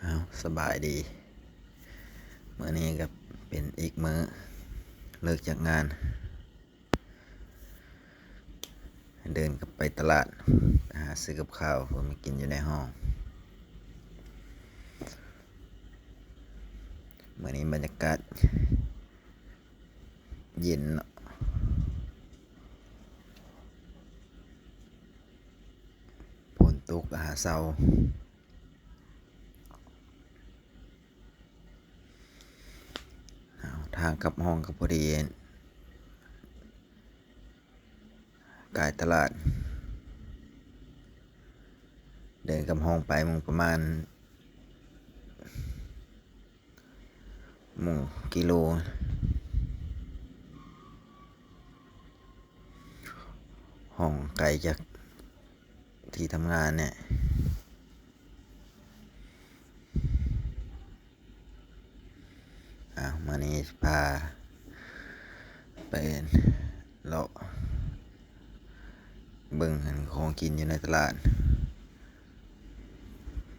ອ້າວ ສະບາຍດີ. ມື້ນີ້ກໍເປັນອີກມື້ ເລີກຈາກງານ ເດີນກັບໄປຕະຫຼາດ ໄປຫາຊື້ກັບຂ້າວເພື່ອມາກິນຢູ່ໃນຫ້ອງ. ມື້ນີ້ບັນຍາກາດເຢັນເນາະ ຝົນຕົກຫາເຊົາ. ເອົາ ທາງກັບຫ້ອງກໍພໍດີ ກາຍຕະຫຼາດ ເດີນກັບຫ້ອງໄປ ປະມານ ໝຶ່ງກິໂລ. ຫ້ອງໄກຈາກທີ່ທຳງານແດ່. ອ້າວ ມື້ນີ້ຊິພາໄປເລາະເບິ່ງ ອັນ ຂອງກິນຢູ່ໃນຕະຫຼາດ.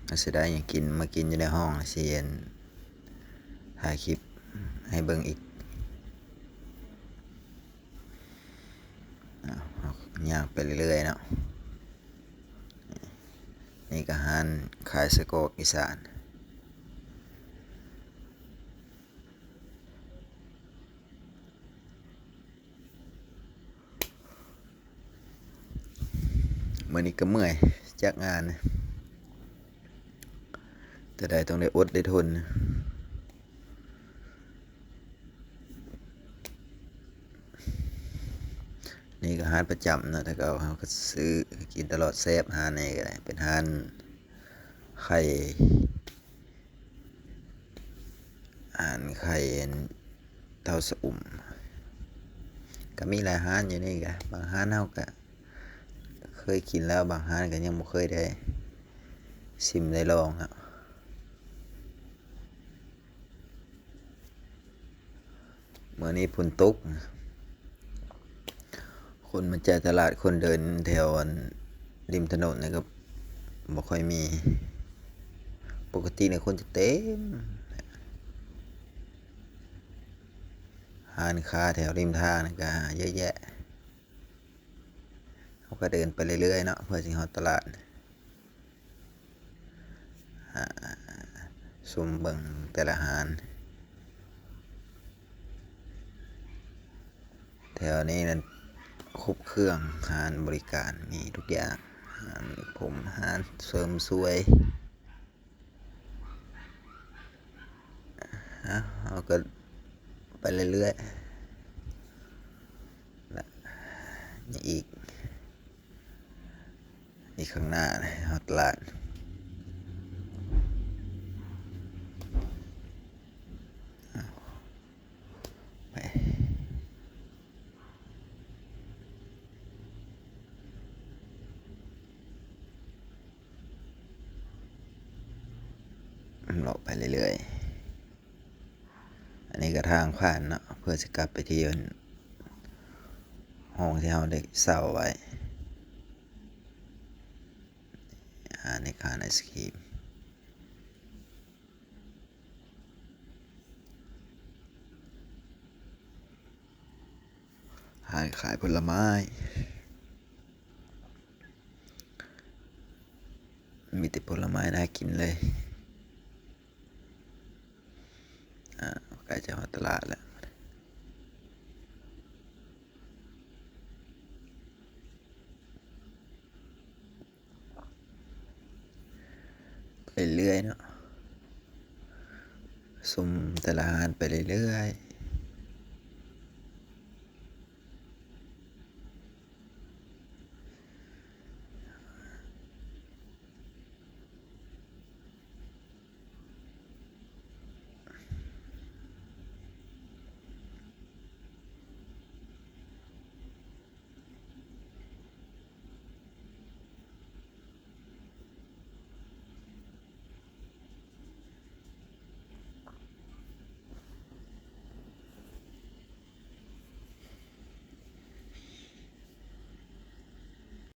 ເຮົາຊິໄດ້ຫຍັງກິນ ມາກິນຢູ່ໃນຫ້ອງ ຊິ ອັນ ຖ່າຍຄລິບໃຫ້ເບິ່ງອີກ. ອ້າວ ເຮົາຍ່າງໄປເລື້ອຍໆເນາະ. ນີ້ກໍຮ້ານຂາຍໄສ້ກອກອີສານ. ມື້ນີ້ກໍເມື່ອຍຈາກງານ ແຕ່ໃດຕ້ອງໄດ້ອົດໄດ້ທົນ. ນີ້ກໍຮ້ານປະຈຳເນາະ ແຕ່ເກົ່າເຮົາກໍຊື້ກິນຕະຫຼອດ ແຊບ. ຮ້ານນີ້ກໍໄດ້ ເປັນຮ້ານໄຂ່ ຮ້ານໄຂ່ເຕົ້າຊະອຸ່ມ. ກໍມີຫຼາຍຮ້ານຢູ່ນີ້ກະ ບາງຮ້ານເຮົາກະເຄີຍກິນແລ້ວ ບາງຮ້ານກໍຍັງບໍ່ເຄີຍໄດ້ຊິມໄດ້ລອງເນາະ. ມື້ນີ້ຝົນຕົກ ຄົນມາຈ່າຍຕະຫຼາດ ຄົນເດີນແຖວ ອັນ ລິມຖະໜົນນີ້ກໍບໍ່ຄ່ອຍມີ. ປົກກະຕິນີ້ຄົນຈະເຕັມ ຮ້ານຄ້າແຖວລິມທາງນີ້ກໍເຍາະແຍະ. ເຮົາກໍເດີນໄປເລື້ອຍໆເນາະ ເພື່ອຊິຮອດຕະຫຼາດ. ຫາ ຊຸມເບິ່ງແຕ່ລະຮ້ານ. ແຖວນີ້ນັ້ນຄົບເຄື່ອງ ຮ້ານບໍລິການມີທຸກຢ່າງ ຮ້ານເຮັດຜົມ ຮ້ານເສີມສວຍ. ເຮົາ ເຮົາກໍໄປເລື້ອຍໆ ລະ ນີ້ອີກ ອີກຂ້າງໜ້າຮອດຕະຫຼາດ. ໄປ ເລາະໄປເລື້ອຍໆ. ອັນນີ້ກໍທາງຜ່ານເນາະ ເພື່ອຊິກັບໄປທີ່ ອັນ ຫ້ອງທີ່ເຮົາໄດ້ເຊົ່າໄວ້. ຮ້ານນີ້ຂາຍໄອສະຄຣີມ ຮ້ານຂາຍຜົນລະໄມ້ ມີແຕ່ຜົນລະໄມ້ໜ້າກິນເລີຍ. ອ່າ ໃກ້ຈະຮອດຕະຫຼາດແລ້ວ. ໄປເລື້ອຍເນາະ ຊົມແຕ່ລະຮ້ານໄປເລື້ອຍໆ.